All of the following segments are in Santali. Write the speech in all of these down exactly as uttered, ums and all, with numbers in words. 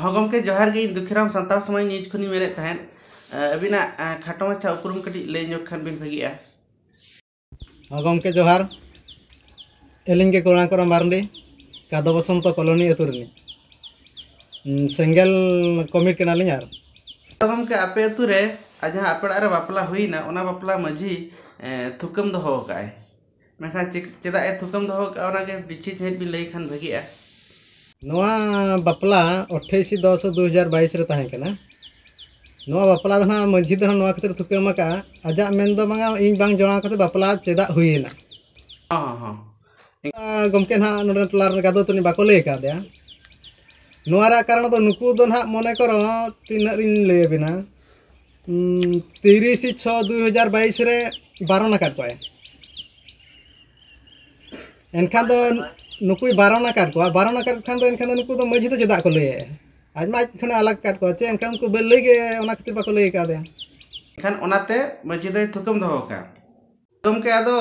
ᱦᱚᱸ ᱜᱚᱢᱠᱮ, ᱡᱚᱦᱟᱨ ᱜᱮ᱾ ᱤᱧ ᱫᱩᱠᱷᱤᱨᱟᱢ ᱥᱟᱱᱛᱟᱲ ᱥᱚᱢᱟᱡᱽ ᱱᱤᱭᱩᱡᱽ ᱠᱷᱚᱱᱤᱧ ᱢᱮᱱᱮᱫ ᱛᱟᱦᱮᱸᱫ᱾ ᱟᱹᱵᱤᱱᱟᱜ ᱠᱷᱟᱴᱚ ᱢᱟᱪᱷᱟ ᱩᱯᱨᱩᱢ ᱠᱟᱹᱴᱤᱡ ᱞᱟᱹᱭ ᱧᱚᱜ ᱠᱷᱟᱱ ᱵᱤᱱ ᱵᱷᱟᱹᱜᱤᱜᱼᱟ᱾ ᱦᱚᱸ ᱜᱚᱢᱠᱮ, ᱡᱚᱦᱟᱨ᱾ ᱟᱹᱞᱤᱧ ᱜᱮ ᱠᱚᱨᱩᱬᱟᱠᱚᱨᱚᱱ ᱢᱟᱨᱰᱤ, ᱠᱟᱫᱚ ᱵᱚᱥᱚᱱᱛᱚ ᱠᱚᱞᱚᱱᱤ ᱟᱹᱛᱩ ᱨᱤᱱᱤᱡ᱾ ᱩᱸ, ᱥᱮᱸᱜᱮᱞ ᱠᱚᱢᱤᱴ ᱠᱟᱱᱟᱞᱤᱧ᱾ ᱟᱨ ᱟᱫᱚ ᱜᱚᱢᱠᱮ, ᱟᱯᱮ ᱟᱹᱛᱩ ᱨᱮ ᱟᱨ ᱡᱟᱦᱟᱸ ᱟᱯᱮ ᱚᱲᱟᱜ ᱨᱮ ᱵᱟᱯᱞᱟ ᱦᱩᱭᱱᱟ, ᱚᱱᱟ ᱵᱟᱯᱞᱟ ᱢᱟᱹᱡᱷᱤ, ᱮ, ᱛᱷᱩᱠᱟᱹᱢ ᱫᱚᱦᱚ ᱟᱠᱟᱫᱼᱟᱭ, ᱢᱮᱱᱠᱷᱟᱱ ᱪᱮᱫ, ᱪᱮᱫᱟᱜ ᱮ ᱛᱷᱩᱠᱟᱹᱢ ᱫᱚᱦᱚ ᱟᱠᱟᱫᱼᱟ, ᱚᱱᱟᱜᱮ ᱵᱤᱪᱷᱤ ᱥᱟᱺᱦᱤᱡ ᱵᱤᱱ ᱞᱟᱹᱭ ᱠᱷᱟᱱ ᱵᱷᱟᱹᱜᱤᱜᱼᱟ᱾ ᱱᱚᱣᱟ ᱵᱟᱯᱞᱟ ᱟᱴᱷᱟᱥ ᱫᱚᱥ ᱫᱩ ᱦᱟᱡᱟᱨ ᱵᱟᱭᱤᱥ ᱨᱮ ᱛᱟᱦᱮᱸ ᱠᱟᱱᱟ᱾ ᱱᱚᱣᱟ ᱵᱟᱯᱞᱟ ᱫᱚ ᱱᱟᱦᱟᱜ ᱢᱟᱹᱡᱷᱤ ᱫᱚ ᱱᱟᱦᱟᱜ ᱱᱚᱣᱟ ᱠᱷᱟᱹᱛᱤᱨ ᱛᱷᱩᱠᱟᱹᱢ ᱟᱠᱟᱫᱼᱟ, ᱟᱡᱟᱜ ᱢᱮᱱ ᱫᱚ ᱵᱟᱝᱟ, ᱤᱧ ᱵᱟᱝ ᱡᱚᱲᱟᱣ ᱠᱟᱛᱮ ᱵᱟᱯᱞᱟ ᱪᱮᱫᱟᱜ ᱦᱩᱭᱮᱱᱟ᱾ ᱦᱚᱸ, ᱦᱚᱸ᱾ ᱟᱨ ᱜᱚᱢᱠᱮ ᱱᱟᱦᱟᱜ ᱱᱚᱰᱮ ᱴᱚᱞᱟ ᱨᱮᱱ ᱜᱟᱫᱚ ᱛᱟᱹᱱᱤᱡ ᱵᱟᱠᱚ ᱞᱟᱹᱭ ᱟᱠᱟᱫᱮᱭᱟ᱾ ᱱᱚᱣᱟ ᱨᱮᱭᱟᱜ ᱠᱟᱨᱚᱱ ᱫᱚ ᱱᱩᱠᱩ ᱫᱚ ᱱᱟᱦᱟᱜ ᱢᱚᱱᱮ ᱠᱚᱨᱚ ᱛᱤᱱᱟᱹᱜ ᱨᱤᱧ ᱞᱟᱹᱭ ᱟᱵᱤᱱᱟ, ᱩᱸ, ᱛᱤᱨᱤᱥ ᱪᱷᱚ ᱫᱩ ᱦᱟᱡᱟᱨ ᱵᱟᱭᱤᱥ ᱨᱮ ᱵᱟᱨᱚᱱ ᱟᱠᱟᱫ ᱠᱚᱣᱟᱭ᱾ ᱮᱱᱠᱷᱟᱱ ᱫᱚ ᱱᱩᱠᱩᱭ ᱵᱟᱨᱚᱱ ᱟᱠᱟᱫ ᱠᱚᱣᱟ, ᱵᱟᱨᱚᱱ ᱟᱠᱟᱫ ᱠᱚ ᱠᱷᱟᱱ ᱫᱚ ᱮᱱᱠᱷᱟᱱ ᱫᱚ ᱱᱩᱠᱩ ᱫᱚ ᱢᱟᱹᱡᱷᱤ ᱫᱚ ᱪᱮᱫᱟᱜ ᱠᱚ ᱞᱟᱹᱭᱮᱫᱼᱟ? ᱟᱡ ᱢᱟ ᱟᱡ ᱠᱷᱚᱱᱮ ᱟᱞᱟᱜ ᱟᱠᱟᱫ ᱠᱚᱣᱟ, ᱪᱮ ᱮᱱᱠᱷᱟᱱ ᱩᱱᱠᱩ ᱵᱟᱹ-, ᱞᱟᱹᱭ ᱜᱮ ᱚᱱᱟ ᱠᱷᱟᱹᱛᱤᱨ ᱵᱟᱠᱚ ᱞᱟᱹᱭ ᱟᱠᱟᱫᱮᱭᱟ᱾ ᱮᱱᱠᱷᱟᱱ ᱚᱱᱟᱛᱮ ᱢᱟᱹᱡᱷᱤ ᱫᱚᱭ ᱛᱷᱩᱠᱟᱹᱢ ᱫᱚᱦᱚ ᱟᱠᱟᱫ᱾ ᱜᱚᱢᱠᱮ, ᱟᱫᱚ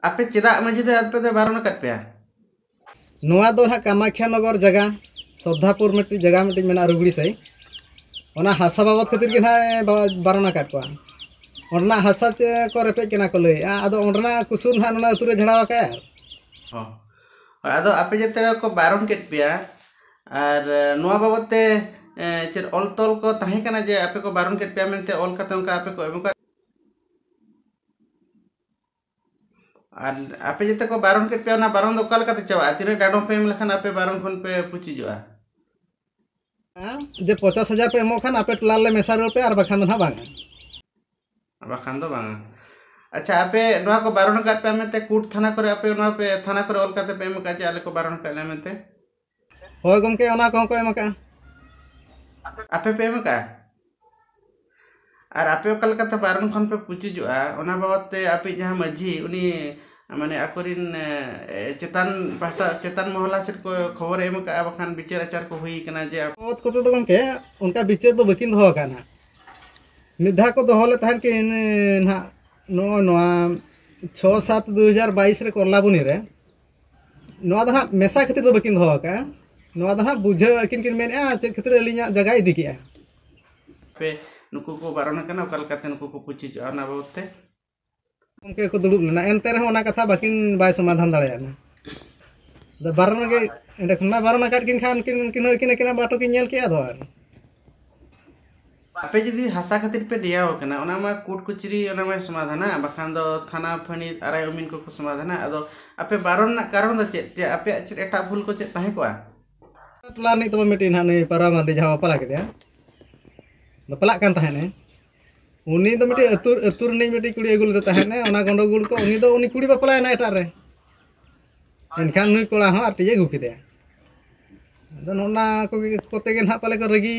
ᱟᱯᱮ ᱪᱮᱫᱟᱜ ᱢᱟᱹᱡᱷᱤ ᱫᱚ ᱟᱯᱮ ᱫᱚᱭ ᱵᱟᱨᱚᱱ ᱟᱠᱟᱫ ᱯᱮᱭᱟ? ᱱᱚᱣᱟ ᱫᱚ ᱱᱟᱦᱟᱜ ᱠᱟᱢᱟᱠᱷᱭᱟ ᱱᱚᱜᱚᱨ ᱡᱟᱭᱜᱟ, ᱥᱨᱚᱫᱷᱟᱯᱩᱨ ᱢᱤᱫᱴᱤᱡ ᱡᱟᱭᱜᱟ ᱢᱤᱫᱴᱤᱡ ᱢᱮᱱᱟᱜᱼᱟ, ᱨᱩᱜᱽᱲᱤ ᱥᱟᱹᱭ᱾ ᱚᱱᱟ ᱦᱟᱥᱟ ᱵᱟᱵᱚᱫ ᱠᱷᱟᱹᱛᱤᱨ ᱜᱮ ᱱᱟᱦᱟᱜ ᱮ ᱵᱟ-, ᱵᱟᱨᱚᱱ ᱟᱠᱟᱫ ᱠᱚᱣᱟ᱾ ᱚᱸᱰᱮᱱᱟᱜ ᱦᱟᱥᱟ ᱪᱮ ᱠᱚ ᱨᱮᱯᱮᱡ ᱠᱟᱱᱟ ᱠᱚ ᱞᱟᱹᱭᱮᱫᱼᱟ, ᱟᱫᱚ ᱚᱸᱰᱮᱱᱟᱜ ᱠᱩᱥᱩᱨ ᱱᱟᱦᱟᱜ ᱱᱚᱣᱟ ᱟᱹᱛᱩ ᱨᱮ ᱡᱷᱟᱲᱟᱣ ᱟᱠᱟᱫᱼᱟ᱾ ᱦᱚᱸ᱾ ᱟᱫᱚ ᱟᱯᱮ ᱡᱟᱛᱮ ᱠᱚ ᱵᱟᱨᱚᱱ ᱠᱮᱫ ᱯᱮᱭᱟ, ᱟᱨ ᱱᱚᱣᱟ ᱵᱟᱵᱚᱫ ᱛᱮ, ᱮ, ᱪᱮᱫ ᱚᱞ ᱛᱚᱞ ᱠᱚ ᱛᱟᱦᱮᱸ ᱠᱟᱱᱟ ᱡᱮ ᱟᱯᱮ ᱠᱚ ᱵᱟᱨᱚᱱ ᱠᱮᱫ ᱯᱮᱭᱟ ᱢᱮᱱᱛᱮ, ᱚᱞ ᱠᱟᱛᱮ ᱚᱱᱠᱟ ᱟᱯᱮ ᱠᱚ ᱮᱢ ᱟᱠᱟᱫ? ᱟᱨ ᱟᱯᱮ ᱡᱟᱛᱮ ᱠᱚ ᱵᱟᱨᱚᱱ ᱠᱮᱫ ᱯᱮᱭᱟ, ᱚᱱᱟ ᱵᱟᱨᱚᱱ ᱫᱚ ᱚᱠᱟ ᱞᱮᱠᱟᱛᱮ ᱪᱟᱵᱟᱜᱼᱟ? ᱛᱤᱱᱟᱹᱜ ᱰᱟᱸᱰᱚᱢ ᱯᱮ ᱮᱢ ᱞᱮᱠᱷᱟᱱ ᱟᱯᱮ ᱵᱟᱨᱚᱱ ᱠᱷᱚᱱ ᱯᱮ ᱯᱩᱪᱩᱡᱚᱜᱼᱟ? ᱡᱮ ᱯᱚᱧᱪᱟᱥ ᱦᱟᱡᱟᱨ ᱯᱮ ᱮᱢᱚᱜ ᱠᱷᱟᱱ ᱟᱯᱮ ᱴᱚᱞᱟ ᱨᱮᱞᱮ ᱢᱮᱥᱟ ᱨᱩᱣᱟᱹᱲ ᱯᱮᱭᱟ, ᱟᱨ ᱵᱟᱠᱷᱟᱱ ᱫᱚ ᱱᱟᱦᱟᱜ ᱵᱟᱝᱟ᱾ ᱵᱟᱠᱷᱟᱱ ᱫᱚ ᱵᱟᱝᱟ᱾ ᱟᱪᱪᱷᱟ, ᱟᱯᱮ ᱱᱚᱣᱟ ᱠᱚ ᱵᱟᱨᱚᱱ ᱟᱠᱟᱫ ᱯᱮᱭᱟ ᱢᱮᱱᱛᱮ ᱠᱳᱨᱴ ᱛᱷᱟᱱᱟ ᱠᱚᱨᱮ ᱟᱯᱮ ᱱᱚᱣᱟ ᱯᱮ, ᱛᱷᱟᱱᱟ ᱠᱚᱨᱮ ᱚᱞ ᱠᱟᱛᱮ ᱯᱮ ᱮᱢ ᱟᱠᱟᱫᱼᱟ ᱡᱮ ᱟᱞᱮ ᱠᱚ ᱵᱟᱨᱚᱱ ᱟᱠᱟᱫ ᱞᱮᱭᱟ ᱢᱮᱱᱛᱮ? ᱦᱳᱭ ᱜᱚᱢᱠᱮ, ᱚᱱᱟ ᱠᱚᱦᱚᱸ ᱠᱚ ᱮᱢ ᱟᱠᱟᱫᱼᱟ᱾ ᱟᱯᱮ ᱯᱮ ᱮᱢ ᱟᱠᱟᱫᱼᱟ? ᱟᱨ ᱟᱯᱮ ᱚᱠᱟ ᱞᱮᱠᱟᱛᱮ ᱵᱟᱨᱚᱱ ᱠᱷᱚᱱ ᱯᱮ ᱯᱩᱪᱩᱡᱚᱜᱼᱟ, ᱚᱱᱟ ᱵᱟᱵᱚᱫ ᱛᱮ ᱟᱯᱮ ᱡᱟᱦᱟᱸ ᱢᱟᱹᱡᱷᱤ, ᱩᱱᱤ ᱢᱟᱱᱮ ᱟᱠᱚᱨᱮᱱ, ᱮ, ᱪᱮᱛᱟᱱ ᱯᱟᱦᱴᱟ, ᱪᱮᱛᱟᱱ ᱢᱚᱦᱞᱟ ᱥᱮᱫ ᱠᱚ ᱠᱷᱚᱵᱚᱨᱮ ᱮᱢ ᱟᱠᱟᱫᱼᱟ, ᱵᱟᱠᱷᱟᱱ ᱵᱤᱪᱟᱹᱨ ᱟᱪᱟᱨ ᱠᱚ ᱦᱩᱭ ᱟᱠᱟᱱᱟ ᱡᱮ ᱟᱯ- ᱵᱟᱵᱚᱫ ᱠᱚᱛᱮ ᱫᱚ ᱜᱚᱢᱠᱮ ᱚᱱᱠᱟ ᱵᱤᱪᱟᱹᱨ ᱫᱚ ᱵᱟᱹᱠᱤᱱ ᱫᱚᱦᱚ ᱟᱠᱟᱫᱼᱟ ᱱᱟᱦᱟᱜ᱾ ᱢᱤᱫ ᱫᱷᱟᱣ ᱠᱚ ᱫᱚᱦᱚ ᱞᱮᱫ ᱛᱟᱦᱮᱱ ᱠᱤᱱ, ᱮ, ᱱᱟᱦᱟᱜ ᱱᱚᱜᱼᱚ ᱱᱚᱣᱟ ᱪᱷᱚ ᱥᱟᱛ ᱫᱩ ᱦᱟᱡᱟᱨ ᱵᱟᱭᱤᱥ ᱨᱮ ᱠᱚᱨᱞᱟᱵᱚᱱᱤ ᱨᱮ᱾ ᱱᱚᱣᱟ ᱫᱚ ᱱᱟᱦᱟᱜ ᱢᱮᱥᱟ ᱠᱷᱟᱹᱛᱤᱨ ᱫᱚ ᱵᱟᱹᱠᱤᱱ ᱫᱚᱦᱚ ᱟᱠᱟᱫᱼᱟ᱾ ᱱᱚᱣᱟ ᱫᱚ ᱦᱟᱸᱜ ᱵᱩᱡᱷᱟᱹᱣ ᱟᱹᱠᱤᱱ ᱠᱤᱱ ᱢᱮᱱᱮᱫᱼᱟ ᱪᱮᱫ ᱠᱷᱟᱹᱛᱤᱨ ᱟᱹᱞᱤᱧᱟᱜ ᱡᱟᱭᱜᱟᱭ ᱤᱫᱤ ᱠᱮᱜᱼᱟ᱾ ᱯᱮ ᱱᱩᱠᱩ ᱠᱚ ᱵᱟᱨᱚᱱ ᱟᱠᱟᱱᱟ, ᱚᱠᱟ ᱞᱮᱠᱟᱛᱮ ᱱᱩᱠᱩ ᱠᱚ ᱯᱩᱪᱤᱡᱚᱜᱼᱟ, ᱚᱱᱟ ᱵᱟᱵᱚᱫ ᱛᱮ? ᱜᱚᱢᱠᱮ ᱠᱚ ᱫᱩᱲᱩᱵ ᱞᱮᱱᱟ, ᱮᱱᱛᱮ ᱨᱮᱦᱚᱸ ᱚᱱᱟ ᱠᱟᱛᱷᱟ ᱵᱟᱹᱠᱤᱱ, ᱵᱟᱭ ᱥᱚᱢᱟᱫᱷᱟᱱ ᱫᱟᱲᱮᱭᱟᱜᱼᱟ᱾ ᱟᱫᱚ ᱵᱟᱨᱚᱱ ᱜᱮ, ᱮᱸᱰᱮ ᱠᱷᱚᱱ ᱢᱟ ᱵᱟᱨᱚᱱ ᱟᱠᱟᱫ ᱠᱤᱱ ᱠᱷᱟᱱ ᱩᱱᱠᱤᱱ, ᱩᱱᱠᱤᱱ ᱦᱚᱸ ᱟᱹᱠᱤᱱ ᱟᱹᱠᱤᱱᱟᱜ ᱵᱟᱴᱚ ᱠᱤᱱ ᱧᱮᱞ ᱠᱮᱜᱼᱟ ᱟᱫᱚ ᱟᱨ᱾ ᱟᱯᱮ ᱡᱩᱫᱤ ᱦᱟᱥᱟ ᱠᱷᱟᱹᱛᱤᱨ ᱯᱮ ᱱᱮᱭᱟᱣ ᱟᱠᱟᱱᱟ, ᱚᱱᱟ ᱢᱟ ᱠᱳᱨᱴ ᱠᱚᱪᱟᱹᱨᱤ, ᱚᱱᱟ ᱢᱟᱭ ᱥᱚᱢᱟᱫᱷᱟᱱᱟ, ᱵᱟᱠᱷᱟᱱ ᱫᱚ ᱛᱷᱟᱱᱟ ᱯᱷᱟᱹᱱᱤ ᱟᱨᱟᱭ ᱩᱢᱤᱱ ᱠᱚᱠᱚ ᱥᱚᱢᱟᱫᱷᱟᱱᱟ᱾ ᱟᱫᱚ ᱟᱯᱮ ᱵᱟᱨᱚᱱ ᱨᱮᱱᱟᱜ ᱠᱟᱨᱚᱱ ᱫᱚ ᱪᱮᱫ? ᱪᱮ ᱟᱯᱮᱭᱟᱜ ᱪᱮᱫ ᱮᱴᱟᱜ ᱵᱷᱩᱞ ᱠᱚ ᱪᱮᱫ ᱛᱟᱦᱮᱸ ᱠᱚᱜᱼᱟ? ᱴᱚᱞᱟ ᱨᱤᱱᱤᱡ ᱛᱟᱵᱚ ᱢᱤᱫᱴᱤᱡ ᱱᱟᱦᱟᱜ ᱱᱩᱭ ᱯᱟᱣᱨᱟ ᱢᱟᱨᱰᱤ, ᱡᱟᱦᱟᱸ ᱵᱟᱯᱞᱟ ᱠᱮᱫᱮᱭᱟ, ᱵᱟᱯᱞᱟᱜ ᱠᱟᱱ ᱛᱟᱦᱮᱸᱫ ᱮ, ᱩᱱᱤ ᱫᱚ ᱢᱤᱫᱴᱤᱡ ᱟᱹᱛᱩ, ᱟᱹᱛᱩ ᱨᱤᱱᱤᱡ ᱢᱤᱫᱴᱤᱡ ᱠᱩᱲᱤ ᱟᱹᱜᱩ ᱞᱮᱫᱮ ᱛᱟᱦᱮᱸᱫ ᱮ, ᱚᱱᱟ ᱜᱚᱸᱰᱚᱜᱳᱞ ᱠᱚ ᱩᱱᱤ ᱫᱚ, ᱩᱱᱤ ᱠᱩᱲᱤ ᱵᱟᱯᱞᱟᱭᱮᱱᱟ ᱮᱴᱟᱜ ᱨᱮ᱾ ᱮᱱᱠᱷᱟᱱ ᱱᱩᱭ ᱠᱚᱲᱟ ᱦᱚᱸ ᱟᱨ ᱴᱤᱡ ᱮ ᱟᱹᱜᱩ ᱠᱮᱫᱮᱭᱟ᱾ ᱟᱫᱚ ᱱᱚᱜᱼᱚ ᱱᱟ ᱠᱚᱜᱮ, ᱠᱚᱛᱮ ᱜᱮ ᱱᱟᱦᱟᱜ ᱯᱟᱞᱮ ᱠᱚ ᱨᱟᱹᱜᱤ᱾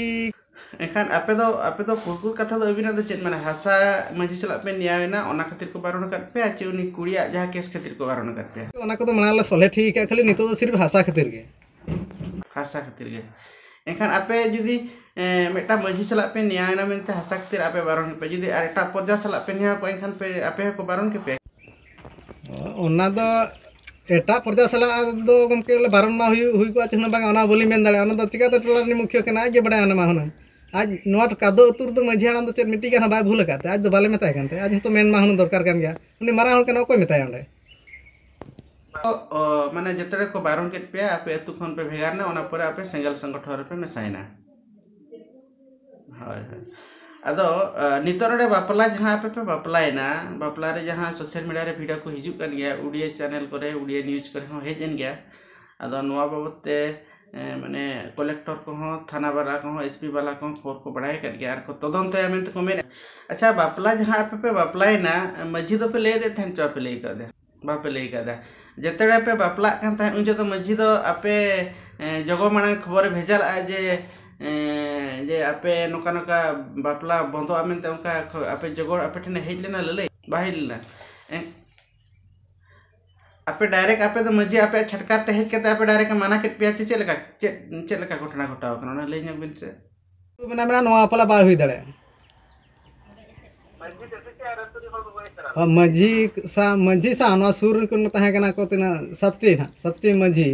ᱮᱱᱠᱷᱟᱱ ᱟᱯᱮ ᱫᱚ, ᱟᱯᱮ ᱫᱚ ᱠᱩᱨᱠᱩᱨ ᱠᱟᱛᱷᱟ ᱫᱚ ᱟᱹᱵᱤᱱᱟᱜ ᱫᱚ ᱪᱮᱫ, ᱢᱟᱱᱮ ᱦᱟᱥᱟ ᱢᱟᱹᱡᱷᱤ ᱥᱟᱞᱟᱜ ᱯᱮ ᱱᱮᱭᱟᱣ ᱮᱱᱟ, ᱚᱱᱟ ᱠᱷᱟᱹᱛᱤᱨ ᱠᱚ ᱵᱟᱨᱚᱱ ᱟᱠᱟᱫ ᱯᱮᱭᱟ, ᱪᱮ ᱩᱱᱤ ᱠᱩᱲᱤᱭᱟᱜ ᱡᱟᱦᱟᱸ ᱠᱮᱥ ᱠᱷᱟᱹᱛᱤᱨ ᱠᱚ ᱵᱟᱨᱚᱱ ᱟᱠᱟᱫ ᱯᱮᱭᱟ? ᱚᱱᱟ ᱠᱚᱫᱚ ᱢᱟᱲᱟᱝ ᱞᱮ ᱥᱚᱞᱦᱮ ᱴᱷᱤᱠ ᱟᱠᱟᱫ, ᱠᱷᱟᱹᱞᱤ ᱱᱤᱛᱚᱜ ᱫᱚ ᱥᱤᱨᱯ ᱦᱟᱥᱟ ᱠᱷᱟᱹᱛᱤᱨ ᱜᱮ᱾ ᱦᱟᱥᱟ ᱠᱷᱟᱹᱛᱤᱨ ᱜᱮ᱾ ᱮᱱᱠᱷᱟᱱ ᱟᱯᱮ ᱡᱩᱫᱤ, ᱮᱸ, ᱢᱤᱫᱴᱟᱝ ᱢᱟᱹᱡᱷᱤ ᱥᱟᱞᱟᱜ ᱯᱮ ᱱᱮᱭᱟᱣ ᱮᱱᱟ ᱢᱮᱱᱛᱮ ᱦᱟᱥᱟ ᱠᱷᱟᱹᱛᱤᱨ ᱟᱯᱮ ᱵᱟᱨᱚᱱ ᱠᱮᱫ ᱯᱮ, ᱡᱩᱫᱤ ᱟᱨ ᱮᱴᱟᱜ ᱯᱨᱚᱡᱟ ᱥᱟᱞᱟᱜ ᱯᱮ ᱱᱮᱭᱟᱣ ᱠᱚᱣᱟ, ᱮᱱᱠᱷᱟᱱ ᱯᱮ, ᱟᱯᱮ ᱦᱚᱸᱠᱚ ᱵᱟᱨᱚᱱ ᱠᱮᱯᱮᱭᱟ? ᱚᱱᱟ ᱫᱚ ᱮᱴᱟᱜ ᱯᱨᱚᱡᱟ ᱥᱟᱞᱟᱜ ᱫᱚ ᱜᱚᱢᱠᱮ ᱵᱚᱞᱮ ᱵᱟᱨᱚᱱ ᱢᱟ ᱦᱩᱭᱩᱜ, ᱦᱩᱭ ᱠᱚᱜᱼᱟ ᱪᱮ ᱦᱩᱱᱟᱹᱝ ᱵᱟᱝᱟ, ᱚᱱᱟ ᱵᱟᱹᱞᱤᱧ ᱢᱮᱱ ᱫᱟᱲᱮᱭᱟᱜᱼᱟ᱾ ᱚᱱᱟ ᱫᱚ ᱪᱤᱠᱟᱹᱛᱮ ᱴᱚᱞᱟ ᱨᱤᱱᱤᱡ ᱢᱩᱠᱷᱤᱭᱟᱹ ᱠᱟᱱᱟᱭ, ᱟᱡ ᱜᱮ ᱵᱟᱲᱟᱭᱟ ᱚᱱᱟ ᱢᱟ ᱦᱩᱱᱟᱹᱝ᱾ ᱟᱡ ᱱᱚᱣᱟ ᱠᱟᱫᱚ ᱟᱹᱛᱩ ᱨᱮᱫᱚ ᱢᱟᱹᱡᱷᱤ ᱦᱟᱲᱟᱢ ᱫᱚ ᱪᱮᱫ ᱢᱤᱫᱴᱤᱡ ᱜᱟᱱ ᱦᱚᱸ ᱵᱟᱭ ᱵᱷᱩᱞ ᱟᱠᱟᱫ ᱛᱮ, ᱟᱡ ᱫᱚ ᱵᱟᱞᱮ ᱢᱮᱛᱟᱭ ᱠᱟᱱ ᱛᱮ, ᱟᱡ ᱦᱚᱸᱛᱚ ᱢᱮᱱ ᱢᱟ ᱦᱩᱱᱟᱹᱝ ᱫᱚᱨᱠᱟᱨ ᱠᱟᱱ ᱜᱮᱭᱟ᱾ ᱩᱱᱤ ᱢᱟᱨᱟᱝ ᱦᱚᱲ ᱠᱟᱱᱟ, ᱚᱠᱚᱭ ᱢᱮᱛᱟᱭᱟ ᱚᱸᱰᱮ? ᱚ, ᱚ, ᱢᱟᱱᱮ ᱡᱮᱛᱮ ᱨᱮᱠᱚ ᱵᱟᱨᱚᱱ ᱠᱮᱫ ᱯᱮᱭᱟ, ᱟᱯᱮ ᱟᱹᱛᱩ ᱠᱷᱚᱱ ᱯᱮ ᱵᱷᱮᱜᱟᱨ ᱮᱱᱟ, ᱚᱱᱟ ᱯᱚᱨᱮ ᱟᱯᱮ ᱥᱮᱸᱜᱮᱞ ᱥᱚᱝᱜᱚᱴᱷᱚᱱ ᱨᱮᱯᱮ ᱢᱮᱥᱟᱭᱮᱱᱟ᱾ ᱦᱳᱭ, ᱦᱳᱭ᱾ ᱟᱫᱚ, ᱟ, ᱱᱤᱛᱚᱜ ᱱᱚᱰᱮ ᱵᱟᱯᱞᱟ ᱡᱟᱦᱟᱸ ᱟᱯᱮ ᱯᱮ ᱵᱟᱯᱞᱟᱭᱮᱱᱟ, ᱵᱟᱯᱞᱟ ᱨᱮ ᱡᱟᱦᱟᱸ social media ᱨᱮ video ᱠᱚ ᱦᱤᱡᱩᱜ ᱠᱟᱱ ᱜᱮᱭᱟ, ᱩᱰᱤᱭᱟ channel ᱠᱚᱨᱮ, ᱩᱰᱤᱭᱟ news ᱠᱚᱨᱮ ᱦᱚᱸ ᱦᱮᱡ ᱮᱱ ᱜᱮᱭᱟ᱾ ᱟᱫᱚ ᱱᱚᱣᱟ ᱵᱟᱵᱚᱛ ᱛᱮ, ᱮ, ᱢᱟᱱᱮ collector ᱠᱚᱦᱚᱸ, ᱛᱷᱟᱱᱟ ᱵᱟᱞᱟ ᱠᱚᱦᱚᱸ, S P ᱵᱟᱞᱟ ᱠᱚᱦᱚᱸ ᱠᱷᱚᱵᱚᱨ ᱠᱚ ᱵᱟᱲᱟᱭ ᱟᱠᱟᱫ ᱜᱮᱭᱟ ᱟᱨ ᱠᱚ ᱛᱚᱫᱚᱱᱛᱚᱭᱟ ᱢᱮᱱᱛᱮ ᱠᱚ ᱢᱮᱱᱮᱫᱼᱟ᱾ ᱟᱪᱪᱷᱟ, ᱵᱟᱯᱞᱟ ᱡᱟᱦᱟᱸ ᱟᱯᱮ ᱯᱮ ᱵᱟᱯᱞᱟᱭᱮᱱᱟ, ᱢᱟᱹᱡᱷᱤ ᱫᱚᱯᱮ ᱞᱟᱹᱭ ᱟᱫᱮ ᱛᱟᱦᱮᱸᱫ ᱪᱮ ᱵᱟᱯᱮ ᱞᱟᱹᱭ ᱟᱠᱟᱫᱮᱭᱟ? ᱵᱟᱯᱮ ᱞᱟᱹᱭ ᱟᱠᱟᱫᱟ᱾ ᱡᱮᱛᱮ ᱨᱮ ᱯᱮ ᱵᱟᱯᱞᱟᱜ ᱠᱟᱱ ᱛᱟᱦᱮᱸᱫ, ᱩᱱ ᱡᱚᱦᱚᱜ ᱫᱚ ᱢᱟᱹᱡᱷᱤ ᱫᱚ ᱟᱯᱮ, ᱮ, ᱡᱚᱜᱚ ᱢᱟᱲᱟᱝ ᱠᱷᱚᱵᱚᱨᱮ ᱵᱷᱮᱡᱟ ᱞᱮᱫᱼᱟ ᱡᱮ, ᱮ, ᱡᱮ ᱟᱯᱮ ᱱᱚᱝᱠᱟ ᱱᱚᱝᱠᱟ ᱵᱟᱯᱞᱟ ᱵᱚᱱᱫᱚᱜᱼᱟ ᱢᱮᱱᱛᱮ, ᱚᱱᱠᱟ ᱠᱷᱚ-, ᱟᱯᱮ ᱡᱚᱜᱚ ᱟᱯᱮ ᱴᱷᱮᱱᱮ ᱦᱮᱡ ᱞᱮᱱᱟ ᱞᱟᱹᱞᱟᱹᱭ? ᱵᱟᱭ ᱦᱮᱡ ᱞᱮᱱᱟ᱾ ᱮ, ᱟᱯᱮ direct, ᱟᱯᱮ ᱫᱚ ᱢᱟᱹᱡᱷᱤ ᱟᱯᱮᱭᱟᱜ ᱪᱷᱟᱴᱠᱟ ᱛᱮ ᱦᱮᱡ ᱠᱟᱛᱮ ᱟᱯᱮ direct ᱮ ᱢᱟᱱᱟ ᱠᱮᱫ ᱯᱮᱭᱟ ᱪᱮ ᱪᱮᱫ ᱞᱮᱠᱟ, ᱪᱮᱫ, ᱪᱮᱫ ᱞᱮᱠᱟ ᱜᱷᱚᱴᱚᱱᱟ ᱜᱷᱚᱴᱟᱣ ᱠᱟᱱᱟ, ᱚᱱᱟ ᱞᱟᱹᱭ ᱧᱚᱜ ᱵᱤᱱ ᱥᱮ? ᱢᱮᱱᱟ, ᱢᱮᱱᱟ, ᱱᱚᱣᱟ ᱵᱟᱯᱞᱟ ᱵᱟᱭ ᱦᱩᱭ ᱫᱟᱲᱮᱭᱟᱜᱼᱟ᱾ ᱦᱚᱸ, ᱢᱟᱹᱡᱷᱤ ᱥᱟ-, ᱢᱟᱹᱡᱷᱤ ᱥᱟᱶ ᱱᱚᱣᱟ ᱥᱩᱨ ᱨᱮᱱ ᱠᱚ ᱛᱟᱦᱮᱸ ᱠᱟᱱᱟ ᱠᱚ ᱛᱤᱱᱟᱹᱜ, ᱥᱟᱛᱴᱤ ᱱᱟᱦᱟᱜ, ᱥᱟᱛᱴᱤ ᱢᱟᱹᱡᱷᱤ᱾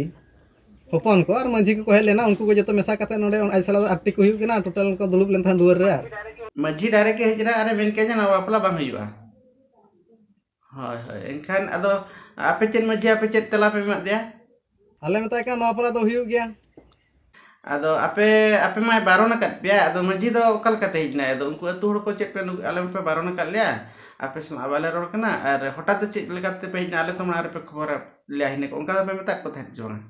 ᱦᱚᱯᱚᱱ ᱠᱚ ᱟᱨ ᱢᱟᱹᱡᱷᱤ ᱠᱚᱠᱚ ᱦᱮᱡ ᱞᱮᱱᱟ, ᱩᱱᱠᱩ ᱠᱚ ᱡᱚᱛᱚ ᱢᱮᱥᱟ ᱠᱟᱛᱮ ᱱᱚᱰᱮ ᱟᱡ ᱥᱟᱞᱟᱜ ᱫᱚ ᱟᱴᱴᱤ ᱠᱚ ᱦᱩᱭᱩᱜ ᱠᱟᱱᱟ, ᱴᱳᱴᱟᱞ ᱠᱚ ᱫᱩᱲᱩᱵ ᱞᱮᱱ ᱛᱟᱦᱮᱸᱫ ᱫᱩᱣᱟᱹᱨ ᱨᱮ᱾ ᱟᱨ ᱢᱟᱹᱡᱷᱤ ᱰᱟᱭᱨᱮᱠᱴ ᱜᱮ ᱦᱮᱡ ᱮᱱᱟ ᱟᱨᱮ ᱢᱮᱱ ᱠᱮᱫᱟ ᱡᱮ ᱱᱚᱣᱟ ᱵᱟᱯᱞᱟ ᱵᱟᱝ ᱦᱩᱭᱩᱜᱼᱟ᱾ ᱦᱳᱭ, ᱦᱳᱭ᱾ ᱮᱱᱠᱷᱟᱱ ᱟᱫᱚ ᱟᱯᱮ ᱪᱮᱫ ᱢᱟᱹᱡᱷᱤ, ᱟᱯᱮ ᱪᱮᱫ ᱛᱮᱞᱟ ᱯᱮ ᱮᱢᱟᱫ ᱫᱮᱭᱟ? ᱟᱞᱮ ᱢᱮᱛᱟᱭ ᱠᱟᱱᱟ ᱱᱚᱣᱟ ᱵᱟᱯᱞᱟ ᱫᱚ ᱦᱩᱭᱩᱜ ᱜᱮᱭᱟ᱾ ᱟᱫᱚ ᱟᱯᱮ, ᱟᱯᱮ ᱢᱟᱭ ᱵᱟᱨᱚᱱ ᱟᱠᱟᱫ ᱯᱮᱭᱟ, ᱟᱫᱚ ᱢᱟᱹᱡᱷᱤ ᱫᱚ ᱚᱠᱟ ᱞᱮᱠᱟᱛᱮ ᱦᱮᱡ ᱮᱱᱟᱭ? ᱟᱫᱚ ᱩᱱᱠᱩ ᱟᱹᱛᱩ ᱦᱚᱲ ᱠᱚ ᱪᱮᱫ ᱯᱮ ᱱᱩ-, ᱟᱞᱮ ᱢᱟᱯᱮ ᱵᱟᱨᱚᱱ ᱟᱠᱟᱫ ᱞᱮᱭᱟ, ᱟᱯᱮ ᱥᱟᱞᱟᱜ ᱵᱟᱞᱮ ᱨᱚᱲ ᱠᱟᱱᱟ, ᱟᱨ ᱦᱚᱴᱟᱛ ᱫᱚ ᱪᱮᱫ ᱞᱮᱠᱟᱛᱮ ᱯᱮ ᱦᱮᱡ ᱮᱱᱟ? ᱟᱞᱮ ᱛᱚ ᱢᱟᱲᱟᱝ ᱨᱮᱯᱮ ᱠᱷᱚᱵᱚᱨ ᱞᱮᱭᱟ ᱦᱤᱱᱟᱹ ᱠᱚ, ᱚᱱᱠᱟ ᱫᱚᱯᱮ ᱢᱮᱛᱟᱫ ᱠᱚ ᱛᱟᱦᱮᱸᱫ ᱪᱮ ᱵᱟᱝᱟ?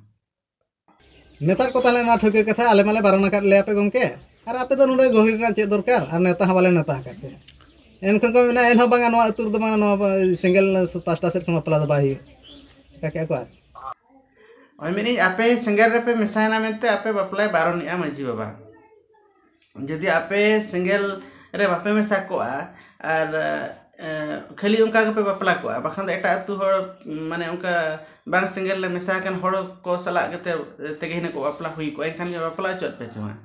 ᱢᱮᱛᱟᱫ ᱠᱚ ᱛᱟᱦᱮᱸ ᱞᱮᱱᱟ ᱴᱷᱟᱹᱣᱠᱟᱹ ᱠᱟᱛᱷᱟ, ᱟᱞᱮ ᱢᱟᱞᱮ ᱵᱟᱨᱚᱱ ᱟᱠᱟᱫ ᱞᱮᱭᱟ ᱯᱮ ᱜᱚᱢᱠᱮ, ᱟᱨ ᱟᱯᱮ ᱫᱚ ᱱᱚᱰᱮ ᱜᱚᱦᱤᱨ ᱨᱮᱱᱟᱜ ᱪᱮᱫ ᱫᱚᱨᱠᱟᱨ, ᱟᱨ ᱱᱮᱣᱛᱟ ᱦᱚᱸ ᱵᱟᱞᱮ ᱱᱮᱣᱛᱟ ᱟᱠᱟᱫ ᱯᱮᱭᱟ᱾ ᱮᱱᱠᱷᱟᱱ ᱠᱚ ᱢᱮᱱᱟ, ᱮᱱᱦᱚᱸ ᱵᱟᱝᱟ, ᱱᱚᱣᱟ ᱟᱹᱛᱩ ᱨᱮᱫᱚ ᱵᱟᱝᱟ, ᱱᱚᱣᱟ ᱥᱮᱸᱜᱮᱞ ᱯᱟᱥᱴᱟ ᱥᱮᱫ ᱠᱷᱚᱱ ᱵᱟᱯᱞᱟ ᱫᱚ ᱵᱟᱭ ᱦᱩᱭᱩᱜ, ᱚᱱᱠᱟ ᱠᱮᱜᱼᱟ ᱠᱚ᱾ ᱟᱨ ᱦᱳᱭ, ᱢᱮᱱᱮᱫᱟᱹᱧ, ᱟᱯᱮ ᱥᱮᱸᱜᱮᱞ ᱨᱮᱯᱮ ᱢᱮᱥᱟᱭᱮᱱᱟ ᱢᱮᱱᱛᱮ ᱟᱯᱮ ᱵᱟᱯᱞᱟᱭ ᱵᱟᱨᱚᱱᱮᱜᱼᱟ ᱢᱟᱹᱡᱷᱤ ᱵᱟᱵᱟ᱾ ᱡᱩᱫᱤ ᱟᱯᱮ ᱥᱮᱸᱜᱮᱞ ᱨᱮ ᱵᱟᱯᱮ ᱢᱮᱥᱟ ᱠᱚᱜᱼᱟ ᱟᱨ, ᱮ, ᱠᱷᱟᱹᱞᱤ ᱚᱱᱠᱟ ᱜᱮᱯᱮ ᱵᱟᱯᱞᱟ ᱠᱚᱜᱼᱟ, ᱵᱟᱠᱷᱟᱱ ᱫᱚ ᱮᱴᱟᱜ ᱟᱹᱛᱩ ᱦᱚᱲ, ᱢᱟᱱᱮ, ᱚᱱᱠᱟ ᱵᱟᱝ ᱥᱮᱸᱜᱮᱞ ᱞᱮ ᱢᱮᱥᱟ ᱟᱠᱟᱱ ᱦᱚᱲ ᱠᱚ ᱥᱟᱞᱟᱜ ᱠᱟᱛᱮ ᱛᱮᱜᱮ ᱦᱤᱱᱟᱹ ᱠᱚ ᱵᱟᱯᱞᱟ ᱦᱩᱭ ᱠᱚᱜᱼᱟ, ᱮᱱᱠᱷᱟᱱ ᱜᱮ ᱵᱟᱯᱞᱟ ᱦᱚᱪᱚᱣᱟᱜ ᱯᱮ ᱪᱮ ᱵᱟᱝ?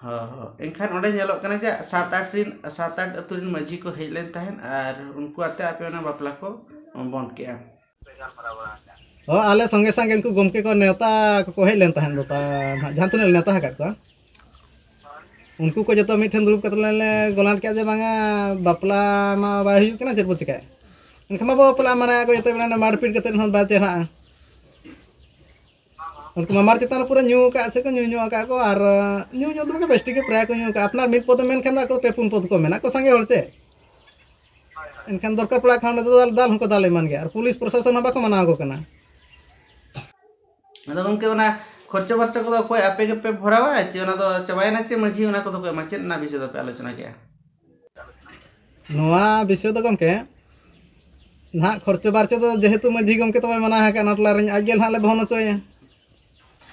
ᱦᱚᱸ, ᱦᱚᱸ᱾ ᱮᱱᱠᱷᱟᱱ ᱚᱸᱰᱮ ᱧᱮᱞᱚᱜ ᱠᱟᱱᱟ ᱡᱮ ᱥᱟᱛ ᱟᱴ ᱨᱤᱱ, ᱥᱟᱛ ᱟᱴ ᱟᱹᱛᱩ ᱨᱤᱱ ᱢᱟᱹᱡᱷᱤ ᱠᱚ ᱦᱮᱡ ᱞᱮᱱ ᱛᱟᱦᱮᱸᱫ ᱟᱨ ᱩᱱᱠᱩ ᱟᱛᱮ ᱟᱯᱮ ᱚᱱᱟ ᱵᱟᱯᱞᱟ ᱠᱚ ᱵᱚᱱᱫ ᱠᱮᱜᱼᱟ᱾ ᱦᱚᱸ, ᱟᱞᱮ ᱥᱚᱸᱜᱮ ᱥᱟᱸᱜᱮ ᱩᱱᱠᱩ ᱜᱚᱢᱠᱮ ᱠᱚ ᱱᱮᱣᱛᱟ ᱠᱚᱠᱚ ᱦᱮᱡ ᱞᱮᱱ ᱛᱟᱦᱮᱸᱫ, ᱵᱟᱯᱟ ᱱᱟᱦᱟᱜ ᱡᱟᱦᱟᱸ ᱛᱤᱱᱟᱹᱜ ᱞᱮ ᱱᱮᱣᱛᱟ ᱟᱠᱟᱫ ᱠᱚᱣᱟ, ᱩᱱᱠᱩ ᱠᱚ ᱡᱚᱛᱚ ᱢᱤᱫ ᱴᱷᱮᱱ ᱫᱩᱲᱩᱵ ᱠᱟᱛᱮ ᱞᱮ, ᱞᱮ ᱜᱚᱞᱟᱱ ᱠᱮᱜᱼᱟ ᱡᱮ, ᱵᱟᱝᱟ, ᱵᱟᱯᱞᱟ ᱢᱟ ᱵᱟᱭ ᱦᱩᱭᱩᱜ ᱠᱟᱱᱟ, ᱪᱮᱫ ᱵᱚ ᱪᱤᱠᱟᱹᱭᱟ? ᱮᱱᱠᱷᱟᱱ ᱢᱟ ᱵᱟᱯᱞᱟ ᱢᱟᱱᱮ ᱠᱚ ᱡᱚᱛᱚ ᱢᱮᱱᱟ, ᱢᱟᱨᱯᱤᱴ ᱠᱟᱛᱮ ᱦᱚᱸ ᱵᱟᱭ ᱪᱮᱦᱨᱟᱜᱼᱟ᱾ ᱩᱱᱠᱩ ᱢᱟᱢᱟᱨ ᱪᱮᱛᱟᱱ ᱨᱮ ᱯᱩᱨᱟᱹ ᱧᱩ ᱟᱠᱟᱫ ᱥᱮ ᱠᱚ ᱧᱩ ᱧᱚᱜ ᱟᱠᱟᱫ ᱠᱚ, ᱟᱨ ᱧᱩ ᱧᱚᱜ ᱫᱚ ᱵᱟᱝ, ᱵᱮᱥ ᱴᱷᱤᱠ ᱜᱮ ᱯᱨᱟᱭ ᱠᱚ ᱧᱩ ᱟᱠᱟᱫ᱾ ᱟᱯᱱᱟᱨ ᱢᱤᱫ ᱯᱚᱫ ᱮᱢ ᱢᱮᱱ ᱠᱷᱟᱱ ᱫᱚ ᱟᱠᱚ ᱫᱚ ᱯᱮ ᱯᱩᱱ ᱯᱚᱫ ᱠᱚ ᱢᱮᱱᱟ, ᱟᱠᱚ ᱥᱟᱸᱜᱮ ᱦᱚᱲ ᱪᱮ᱾ ᱮᱱᱠᱷᱟᱱ ᱫᱚᱨᱠᱟᱨ ᱯᱟᱲᱟᱜ ᱠᱷᱟᱱ ᱚᱸᱰᱮ ᱫᱚ ᱫᱟᱞ, ᱫᱟᱞ ᱦᱚᱸᱠᱚ ᱫᱟᱞ ᱮᱢᱟᱱ ᱜᱮᱭᱟ, ᱟᱨ ᱯᱩᱞᱤᱥ ᱯᱨᱚᱥᱟᱥᱚᱱ ᱦᱚᱸ ᱵᱟᱠᱚ ᱢᱟᱱᱟᱣ ᱟᱠᱚ ᱠᱟᱱᱟ᱾ ᱟᱫᱚ ᱜᱚᱢᱠᱮ, ᱚᱱᱟ ᱠᱷᱚᱨᱪᱟ ᱵᱟᱨᱪᱟ ᱠᱚᱫᱚ ᱚᱠᱚᱭ ᱟᱯᱮ ᱜᱮᱯᱮ ᱵᱷᱚᱨᱟᱣᱟ, ᱪᱮ ᱚᱱᱟ ᱫᱚ ᱪᱟᱵᱟᱭᱮᱱᱟ, ᱪᱮ ᱢᱟᱹᱡᱷᱤ ᱚᱱᱟ ᱠᱚᱫᱚ ᱠᱚ ᱮᱢᱟ? ᱪᱮᱫ ᱨᱮᱱᱟᱜ ᱵᱤᱥᱚᱭ ᱫᱚᱯᱮ ᱟᱞᱳᱪᱚᱱᱟ ᱠᱮᱜᱼᱟ? ᱱᱚᱣᱟ ᱵᱤᱥᱚᱭ ᱫᱚ ᱜᱚᱢᱠᱮ, ᱱᱟᱦᱟᱜ ᱠᱷᱚᱨᱪᱟ ᱵᱟᱨᱪᱟ ᱫᱚ ᱡᱮᱦᱮᱛᱩ ᱢᱟᱹᱡᱷᱤ ᱜᱚᱢᱠᱮ ᱛᱟᱵᱚᱭ ᱢᱟᱱᱟ ᱟᱠᱟᱫ, ᱚᱱᱟ ᱴᱚᱞᱟ ᱨᱮᱱ ᱟᱡ ᱜᱮ ᱱᱟᱦᱟᱜ ᱞᱮ ᱵᱚᱦᱚᱱ ᱦᱚᱪᱚᱭᱟ᱾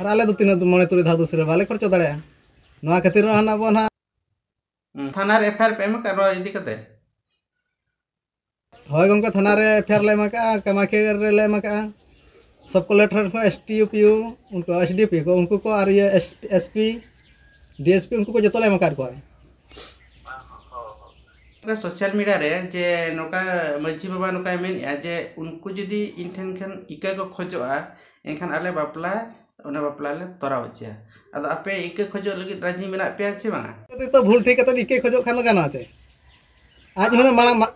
ᱟᱨ ᱟᱞᱮ ᱫᱚ ᱛᱤᱱᱟᱹᱜ ᱢᱚᱬᱮ ᱛᱩᱨᱩᱭ ᱫᱷᱟᱣ ᱫᱩᱥᱨᱟᱹ ᱵᱟᱞᱮ ᱠᱷᱚᱨᱪᱟ ᱫᱟᱲᱮᱭᱟᱜᱼᱟ᱾ ᱱᱚᱣᱟ ᱠᱷᱟᱹᱛᱤᱨ ᱦᱚᱸ ᱱᱟᱦᱟᱜ ᱵᱚᱱ ᱱᱟᱦᱟᱜ ᱦᱩᱸ, ᱛᱷᱟᱱᱟ ᱨᱮ ᱮᱯᱷ ᱟᱭ ᱟᱨ ᱯᱮ ᱮᱢ ᱟᱠᱟᱫ ᱱᱚᱣᱟ ᱤᱫᱤ ᱠᱟᱛᱮ? ᱦᱳᱭ ᱜᱚᱢᱠᱮ, ᱛᱷᱟᱱᱟ ᱨᱮ ᱮᱯᱷ ᱟᱭ ᱟᱨ ᱞᱮ ᱮᱢ ᱟᱠᱟᱫᱼᱟ, ᱠᱟᱢᱟᱠᱷᱤᱭᱟᱹ ᱨᱮᱞᱮ ᱮᱢ ᱟᱠᱟᱫᱼᱟ᱾ ᱥᱟᱵ ᱠᱚᱞᱮᱠᱴᱚᱨ ᱠᱷᱚᱱ ᱮᱥ ᱰᱤ ᱯᱤ ᱳ, ᱩᱱᱠᱩ ᱮᱥ ᱰᱤ ᱯᱤ ᱳ ᱠᱚ, ᱩᱱᱠᱩ ᱠᱚ, ᱟᱨ ᱤᱭᱟᱹ S P, D S P, ᱩᱱᱠᱩ ᱠᱚ ᱡᱚᱛᱚ ᱞᱮ ᱮᱢ ᱟᱠᱟᱫ ᱠᱚᱣᱟ᱾ ᱥᱳᱥᱟᱞ ᱢᱤᱰᱤᱭᱟ ᱨᱮ ᱡᱮ ᱱᱚᱝᱠᱟ ᱢᱟᱹᱡᱷᱤ ᱵᱟᱵᱟ ᱱᱚᱝᱠᱟᱭ ᱢᱮᱱᱮᱫᱼᱟ ᱡᱮ ᱩᱱᱠᱩ ᱡᱩᱫᱤ ᱤᱧ ᱴᱷᱮᱱ ᱠᱷᱚᱱ ᱤᱠᱟᱹ ᱠᱚ ᱠᱷᱚᱡᱚᱜᱼᱟ, ᱮᱱᱠᱷᱟᱱ ᱟᱞᱮ ᱵᱟᱯᱞᱟ, ᱚᱱᱟ ᱵᱟᱯᱞᱟ ᱞᱮ ᱛᱚᱨᱟᱣ ᱦᱚᱪᱚᱭᱟ᱾ ᱟᱫᱚ ᱟᱯᱮ ᱤᱠᱟᱹ ᱠᱷᱚᱡᱚᱜ ᱞᱟᱹᱜᱤᱫ ᱨᱟᱹᱡᱤ ᱢᱮᱱᱟᱜ ᱯᱮᱭᱟ ᱪᱮ ᱵᱟᱝᱟ? ᱡᱩᱫᱤ ᱛᱚ ᱵᱷᱩᱞ ᱴᱷᱤᱠ ᱠᱟᱛᱮ ᱤᱠᱟᱹ ᱠᱷᱚᱡᱚᱜ ᱠᱷᱟᱱ ᱫᱚ ᱜᱟᱱᱚᱜᱼᱟ ᱪᱮ? ᱟᱡ ᱦᱩᱱᱟᱹᱝ ᱢᱟᱲᱟᱝ ᱢᱟ-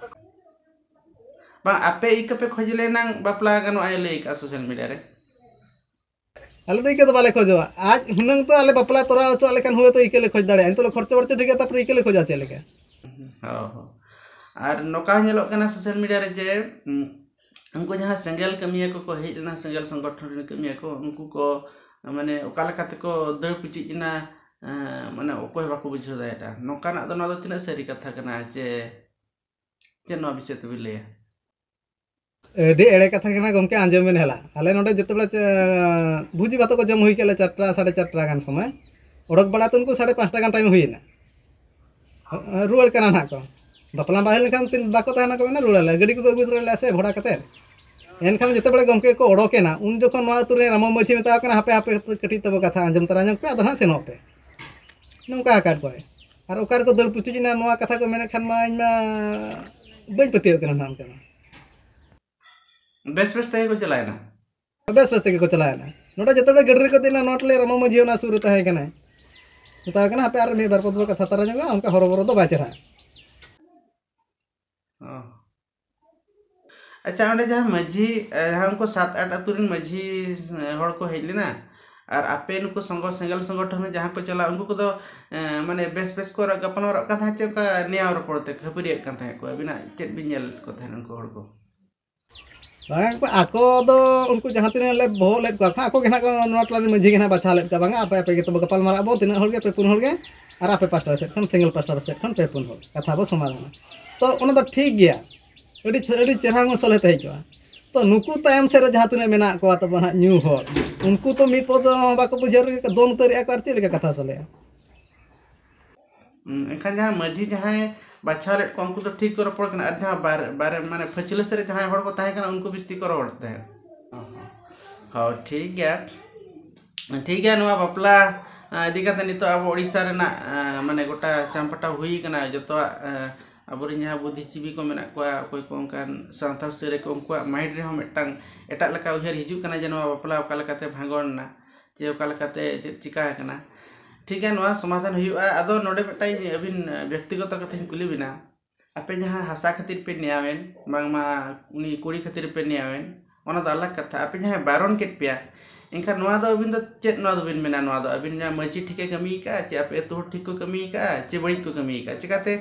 ᱵᱟᱝ, ᱟᱯᱮ ᱤᱠᱟᱹ ᱯᱮ ᱠᱷᱚᱡᱽ ᱞᱮᱱᱟᱝ ᱵᱟᱯᱞᱟ ᱜᱟᱱᱚᱜᱼᱟ ᱞᱟᱹᱭ ᱠᱟᱜᱼᱟ ᱥᱳᱥᱟᱞ ᱢᱤᱰᱤᱭᱟ ᱨᱮ᱾ ᱟᱞᱮ ᱫᱚ ᱤᱠᱟᱹ ᱫᱚ ᱵᱟᱞᱮ ᱠᱷᱚᱡᱚᱜᱼᱟ᱾ ᱟᱡ ᱦᱩᱱᱟᱹᱝ ᱛᱚ ᱟᱞᱮ ᱵᱟᱯᱞᱟ ᱛᱚᱨᱟᱣ ᱦᱚᱪᱚᱣᱟᱜ ᱞᱮᱠᱷᱟᱱ ᱦᱩᱭ ᱛᱚ ᱤᱠᱟᱹ ᱞᱮ ᱠᱷᱚᱡᱽ ᱫᱟᱲᱮᱭᱟᱜᱼᱟ᱾ ᱱᱤᱛᱚᱜ ᱞᱮ ᱠᱷᱚᱨᱪᱟ ᱵᱟᱹᱨᱪᱟ ᱴᱷᱤᱠ ᱜᱮᱭᱟ, ᱛᱟᱨᱯᱚᱨᱮ ᱤᱠᱟᱹ ᱞᱮ ᱠᱷᱚᱡᱟ ᱪᱮᱫ ᱞᱮᱠᱟ? ᱦᱚᱸ ᱦᱚᱸ᱾ ᱟᱨ ᱱᱚᱝᱠᱟ ᱦᱚᱸ ᱧᱮᱞᱚᱜ ᱠᱟᱱᱟ ᱥᱳᱥᱟᱞ ᱢᱤᱰᱤᱭᱟ ᱨᱮ ᱡᱮ, ᱩᱸ, ᱩᱱᱠᱩ ᱡᱟᱦᱟᱸ ᱥᱮᱸᱜᱮᱞ ᱠᱟᱹᱢᱤᱭᱟᱹ ᱠᱚᱠᱚ ᱦᱮᱡ ᱞᱮᱱᱟ, ᱥᱮᱸᱜᱮᱞ ᱥᱚᱝᱜᱚᱴᱷᱚᱱ ᱨᱮᱱ ᱠᱟᱹᱢᱤᱭᱟᱹ ᱠᱚ, ᱩᱱᱠᱩ ᱠᱚ ᱢᱟᱱᱮ ᱚᱠᱟ ᱞᱮᱠᱟ ᱛᱮᱠᱚ ᱫᱟᱹᱲ ᱯᱩᱪᱩᱡ ᱮᱱᱟ, ᱮᱸ, ᱢᱟᱱᱮ ᱚᱠᱚᱭ ᱦᱚᱸ ᱵᱟᱠᱚ ᱵᱩᱡᱷᱟᱹᱣ ᱫᱟᱲᱮᱭᱟᱜᱼᱟ᱾ ᱱᱚᱝᱠᱟᱱᱟᱜ ᱫᱚ, ᱱᱚᱣᱟ ᱫᱚ ᱛᱤᱱᱟᱹᱜ ᱥᱟᱹᱨᱤ ᱠᱟᱛᱷᱟ ᱠᱟᱱᱟ? ᱪᱮ ᱪᱮᱫ ᱱᱚᱣᱟ ᱵᱤᱥᱚᱭ ᱛᱮᱵᱤᱱ ᱞᱟᱹᱭᱟ? ᱟᱹᱰᱤ ᱮᱲᱮ ᱠᱟᱛᱷᱟ ᱠᱟᱱᱟ ᱜᱚᱢᱠᱮ, ᱟᱸᱡᱚᱢ ᱵᱮᱱ ᱦᱮᱞᱟ᱾ ᱟᱞᱮ ᱱᱚᱰᱮ ᱡᱚᱛᱚ ᱵᱮᱲᱟ ᱪᱟ-, ᱵᱷᱩᱡᱤ ᱵᱷᱟᱛ ᱠᱚ ᱡᱚᱢ ᱦᱩᱭ ᱠᱮᱫ ᱞᱮ ᱪᱟᱨᱴᱟ, ᱥᱟᱲᱮ ᱪᱟᱨᱴᱟ ᱜᱟᱱ ᱥᱚᱢᱚᱭ᱾ ᱚᱰᱚᱠ ᱵᱟᱲᱟ ᱛᱮ ᱩᱱᱠᱩ ᱥᱟᱲᱮ ᱯᱟᱸᱪᱴᱟ ᱜᱟᱱ ᱴᱟᱭᱤᱢ ᱦᱩᱭᱮᱱᱟ᱾ ᱨᱩᱣᱟᱹᱲ ᱠᱟᱱᱟ ᱱᱟᱦᱟᱜ ᱠᱚ᱾ ᱵᱟᱯᱞᱟ ᱵᱟᱭ ᱦᱩᱭ ᱞᱮᱱᱠᱷᱟᱱ ᱛᱤᱱ ᱵᱟᱠᱚ ᱛᱟᱦᱮᱱᱟ ᱠᱚ ᱢᱮᱱᱟ, ᱨᱩᱣᱟᱹᱲ ᱟᱞᱮ᱾ ᱜᱟᱹᱰᱤ ᱠᱚᱠᱚ ᱟᱹᱜᱩ ᱛᱚᱨᱟ ᱞᱮᱫᱼᱟ ᱥᱮ, ᱵᱷᱚᱲᱟ ᱠᱟᱛᱮᱫ᱾ ᱮᱱᱠᱷᱟᱱ ᱡᱚᱛᱚ ᱵᱮᱲᱟ ᱜᱚᱢᱠᱮ ᱠᱚ ᱚᱰᱚᱠᱮᱱᱟ, ᱩᱱ ᱡᱚᱠᱷᱚᱱ ᱱᱚᱣᱟ ᱟᱹᱛᱩ ᱨᱮ ᱨᱟᱢᱚ ᱢᱟᱹᱡᱷᱤ ᱢᱮᱛᱟᱣ ᱠᱟᱱᱟ, "ᱦᱟᱯᱮ, ᱦᱟᱯᱮ, ᱠᱟᱹᱴᱤᱡ ᱛᱟᱵᱚ ᱠᱟᱛᱷᱟ ᱟᱸᱡᱚᱢ ᱛᱟᱨᱟ ᱧᱚᱜ ᱯᱮ, ᱟᱫᱚ ᱱᱟᱦᱟᱜ ᱥᱮᱱᱚᱜ ᱯᱮ᱾" ᱱᱚᱝᱠᱟ ᱟᱠᱟᱫ ᱠᱚᱣᱟᱭ᱾ ᱟᱨ ᱚᱠᱟ ᱨᱮᱠᱚ ᱫᱟᱹᱲ ᱯᱩᱪᱩᱡ ᱮᱱᱟ, ᱱᱚᱣᱟ ᱠᱟᱛᱷᱟ ᱠᱚ ᱢᱮᱱᱮᱫ ᱠᱷᱟᱱ ᱢᱟ ᱤᱧ ᱢᱟ ᱵᱟᱹᱧ ᱯᱟᱹᱛᱭᱟᱹᱣ ᱠᱟᱱᱟ ᱱᱟᱦᱟᱜ ᱚᱱᱠᱟ ᱢᱟ᱾ ᱵᱮᱥ ᱵᱮᱥ ᱛᱮᱜᱮ ᱠᱚ ᱪᱟᱞᱟᱣᱮᱱᱟ᱾ ᱵᱮᱥ ᱵᱮᱥ ᱛᱮᱜᱮ ᱠᱚ ᱪᱟᱞᱟᱣᱮᱱᱟ᱾ ᱱᱚᱰᱮ ᱡᱚᱛᱚ ᱦᱚᱲ ᱜᱟᱹᱰᱤ ᱨᱮᱠᱚ ᱫᱮᱡ ᱮᱱᱟ, ᱱᱚᱣᱟ ᱴᱚᱞᱟ ᱨᱟᱢᱚ ᱢᱟᱹᱡᱷᱤ ᱚᱱᱟ ᱥᱩᱨ ᱨᱮ ᱛᱟᱦᱮᱸ ᱠᱟᱱᱟᱭ᱾ ᱢᱮᱛᱟᱣ ᱠᱟᱱᱟ, "ᱦᱟᱯᱮ ᱟᱨ ᱢᱤᱫ ᱵᱟᱨ ᱯᱚᱫ ᱵᱚ ᱠᱟᱛᱷᱟ ᱛᱟᱨᱟ ᱧᱚᱜᱟ, ᱚᱱᱠᱟ ᱦᱚᱨᱚᱵᱚᱨᱚ ᱫᱚ ᱵᱟᱭ ᱪᱮᱦᱨᱟᱜᱼᱟ᱾" ᱚ᱾ ᱟᱪᱪᱷᱟ, ᱚᱸᱰᱮ ᱡᱟᱦᱟᱸ ᱢᱟᱹᱡᱷᱤ, ᱮ, ᱡᱟᱦᱟᱸ ᱩᱱᱠᱩ ᱥᱟᱛ ᱟᱴ ᱟᱹᱛᱩ ᱨᱮᱱ ᱢᱟᱹᱡᱷᱤ, ᱮ, ᱦᱚᱲ ᱠᱚ ᱦᱮᱡ ᱞᱮᱱᱟ, ᱟᱨ ᱟᱯᱮ ᱱᱩᱠᱩ ᱥᱚᱝᱜᱷᱚ, ᱥᱮᱸᱜᱮᱞ ᱥᱚᱝᱜᱚᱴᱷᱚᱱ ᱨᱮ ᱡᱟᱦᱟᱸ ᱠᱚ ᱪᱟᱞᱟᱜ, ᱩᱱᱠᱩ ᱠᱚᱫᱚ, ᱮ, ᱢᱟᱱᱮ ᱵᱮᱥ ᱵᱮᱥ ᱠᱚ ᱨᱚᱲ, ᱜᱟᱯᱟᱞ ᱢᱟᱨᱟᱜ ᱠᱟᱱ ᱛᱟᱦᱮᱸᱫ ᱪᱮ ᱚᱱᱠᱟ ᱱᱮᱭᱟᱣ ᱨᱚᱯᱚᱲ ᱛᱮ ᱠᱷᱟᱹᱯᱟᱹᱨᱤᱭᱟᱹᱜ ᱠᱟᱱ ᱛᱟᱦᱮᱸᱫ ᱠᱚ? ᱟᱹᱵᱤᱱᱟᱜ ᱪᱮᱫ ᱵᱤᱱ ᱧᱮᱞ ᱠᱚ ᱛᱟᱦᱮᱸᱫ ᱩᱱᱠᱩ ᱦᱚᱲ ᱠᱚ? ᱵᱟᱝ, ᱩᱱᱠᱩ ᱟᱠᱚ ᱫᱚ, ᱩᱱᱠᱩ ᱡᱟᱦᱟᱸ ᱛᱤᱱᱟᱹᱜ ᱞᱮ ᱵᱚᱦᱚᱜ ᱞᱮᱫ ᱠᱚᱣᱟ, ᱟᱠᱚ ᱜᱮ ᱱᱟᱦᱟᱜ ᱠᱚ ᱱᱚᱣᱟ ᱴᱚᱞᱟ ᱨᱤᱱ ᱢᱟᱹᱡᱷᱤ ᱜᱮ ᱱᱟᱦᱟᱜ ᱵᱟᱪᱷᱟᱣ ᱞᱮᱫ ᱠᱚᱣᱟ, "ᱵᱟᱝᱟ, ᱟᱯᱮ ᱟᱯᱮ ᱜᱮ ᱛᱚᱵᱮ ᱜᱟᱯᱟᱞ ᱢᱟᱨᱟᱜ ᱵᱚᱱ, ᱛᱤᱱᱟᱹᱜ ᱦᱚᱲ ᱜᱮ, ᱯᱮ ᱯᱩᱱ ᱦᱚᱲ ᱜᱮ, ᱟᱨ ᱟᱯᱮ ᱯᱟᱥᱴᱟ ᱥᱮᱫ ᱠᱷᱚᱱ, ᱥᱮᱸᱜᱮᱞ ᱯᱟᱥᱴᱟ ᱥᱮᱫ ᱠᱷᱚᱱ ᱯᱮ ᱯᱩᱱ ᱦᱚᱲ, ᱠᱟᱛᱷᱟ ᱵᱚ ᱥᱚᱢᱟᱫᱷᱟᱱᱟ᱾" ᱛᱚ ᱚᱱᱟ ᱫᱚ ᱴᱷᱤᱠ ᱜᱮᱭᱟ, ᱟᱹᱰᱤ, ᱟᱹᱰᱤ ᱪᱮᱦᱨᱟ ᱦᱚᱸ ᱥᱚᱞᱦᱮ ᱛᱟᱦᱮᱸ ᱠᱚᱜᱼᱟ᱾ ᱛᱚ ᱱᱩᱠᱩ ᱛᱟᱭᱚᱢ ᱥᱮᱫ ᱨᱮ ᱡᱟᱦᱟᱸ ᱛᱤᱱᱟᱹᱜ ᱢᱮᱱᱟᱜ ᱠᱚᱣᱟ ᱛᱟᱵᱚ ᱱᱟᱦᱟᱜ ᱧᱩ ᱦᱚᱲ, ᱩᱱᱠᱩ ᱛᱚ ᱢᱤᱫ ᱯᱚᱫ ᱦᱚᱸ ᱵᱟᱠᱚ ᱵᱩᱡᱷᱟᱹᱣ ᱨᱮᱜᱮ ᱠᱚ ᱫᱚᱱ ᱩᱛᱟᱹᱨᱮᱜᱼᱟ ᱠᱚ, ᱟᱨ ᱪᱮᱫ ᱞᱮᱠᱟ ᱠᱟᱛᱷᱟ ᱥᱚᱞᱦᱮᱜᱼᱟ? ᱦᱩᱸ, ᱮᱱᱠᱷᱟᱱ ᱡᱟᱦᱟᱸ ᱢᱟᱹᱡᱷᱤ ᱡᱟᱦᱟᱸᱭ ᱵᱟᱪᱷᱟᱣ ᱞᱮᱫ ᱠᱚᱣᱟ, ᱩᱱᱠᱩ ᱫᱚ ᱴᱷᱤᱠ ᱠᱚ ᱨᱚᱯᱚᱲ ᱠᱟᱱᱟ, ᱟᱨ ᱡᱟᱦᱟᱸ ᱵᱟᱨ-, ᱵᱟᱨᱮ, ᱢᱟᱱᱮ, ᱯᱷᱟᱹᱪᱞᱟᱹ ᱥᱮᱫ ᱨᱮ ᱡᱟᱦᱟᱸᱭ ᱦᱚᱲ ᱠᱚ ᱛᱟᱦᱮᱸ ᱠᱟᱱᱟ, ᱩᱱᱠᱩ ᱵᱤᱥᱛᱤ ᱠᱚ ᱨᱚᱲ ᱛᱟᱦᱮᱸᱫ᱾ ᱦᱚᱸ, ᱴᱷᱤᱠ ᱜᱮᱭᱟ, ᱴᱷᱤᱠ ᱜᱮᱭᱟ᱾ ᱱᱚᱣᱟ ᱵᱟᱯᱞᱟ, ᱟ, ᱤᱫᱤ ᱠᱟᱛᱮ ᱱᱤᱛᱚᱜ ᱟᱵᱚ ᱳᱰᱤᱥᱟ ᱨᱮᱱᱟᱜ, ᱟ, ᱢᱟᱱᱮ, ᱜᱚᱴᱟ ᱪᱟᱢᱯᱟᱴᱟᱣ ᱦᱩᱭ ᱠᱟᱱᱟ, ᱡᱚᱛᱚᱣᱟᱜ, ᱟ, ᱟᱵᱚᱨᱮᱱ ᱡᱟᱦᱟᱸ ᱵᱩᱫᱽᱫᱷᱤᱡᱤᱵᱤ ᱠᱚ ᱢᱮᱱᱟᱜ ᱠᱚᱣᱟ, ᱚᱠᱚᱭ ᱠᱚ ᱚᱱᱠᱟᱱ ᱥᱟᱶᱛᱟ ᱥᱩᱥᱟᱹᱨᱤᱭᱟᱹ ᱠᱚ, ᱩᱱᱠᱩᱣᱟᱜ mind ᱨᱮᱦᱚᱸ ᱢᱤᱫᱴᱟᱝ ᱮᱴᱟᱜ ᱞᱮᱠᱟ ᱩᱭᱦᱟᱹᱨ ᱦᱤᱡᱩᱜ ᱠᱟᱱᱟ ᱡᱮ ᱱᱚᱣᱟ ᱵᱟᱯᱞᱟ ᱚᱠᱟ ᱞᱮᱠᱟᱛᱮ ᱵᱷᱟᱸᱜᱚᱲ ᱮᱱᱟ, ᱪᱮ ᱚᱠᱟ ᱞᱮᱠᱟᱛᱮ ᱪᱮᱫ ᱪᱤᱠᱟ ᱟᱠᱟᱱᱟ᱾ ᱴᱷᱤᱠ ᱜᱮᱭᱟ, ᱱᱚᱣᱟ ᱥᱚᱢᱟᱫᱷᱟᱱ ᱦᱩᱭᱩᱜᱼᱟ᱾ ᱟᱫᱚ ᱱᱚᱰᱮ ᱢᱤᱫᱴᱟᱝ ᱟᱹᱵᱤᱱ ᱵᱮᱠᱛᱤᱜᱚᱛᱚ ᱠᱟᱛᱷᱟᱧ ᱠᱩᱞᱤ ᱵᱤᱱᱟ, ᱟᱯᱮ ᱡᱟᱦᱟᱸ ᱦᱟᱥᱟ ᱠᱷᱟᱹᱛᱤᱨ ᱯᱮ ᱱᱮᱭᱟᱣᱮᱱ, ᱵᱟᱝᱢᱟ ᱩᱱᱤ ᱠᱩᱲᱤ ᱠᱷᱟᱹᱛᱤᱨ ᱯᱮ ᱱᱮᱭᱟᱣᱮᱱ, ᱚᱱᱟ ᱫᱚ ᱟᱞᱟᱜᱽ ᱠᱟᱛᱷᱟ᱾ ᱟᱯᱮ ᱡᱟᱦᱟᱸᱭ ᱵᱟᱨᱚᱱ ᱠᱮᱫ ᱯᱮᱭᱟ, ᱮᱱᱠᱷᱟᱱ ᱱᱚᱣᱟ ᱫᱚ ᱟᱹᱵᱤᱱ ᱫᱚ ᱪᱮᱫ ᱱᱚᱣᱟ ᱫᱚᱵᱤᱱ ᱢᱮᱱᱟ? ᱱᱚᱣᱟ ᱫᱚ ᱟᱹᱵᱤᱱ ᱡᱟᱦᱟᱸ ᱢᱟᱹᱡᱷᱤ ᱴᱷᱤᱠᱮ ᱠᱟᱹᱢᱤ ᱟᱠᱟᱫᱼᱟ, ᱪᱮ ᱟᱯᱮ ᱟᱹᱛᱩ ᱦᱚᱲ ᱴᱷᱤᱠ ᱠᱚ ᱠᱟᱹᱢᱤ ᱟᱠᱟᱫᱼᱟ, ᱪᱮ ᱵᱟᱹᱲᱤᱡ ᱠᱚ ᱠᱟᱹᱢᱤ ᱟᱠᱟᱫᱼᱟ? ᱪᱤᱠᱟᱹᱛᱮ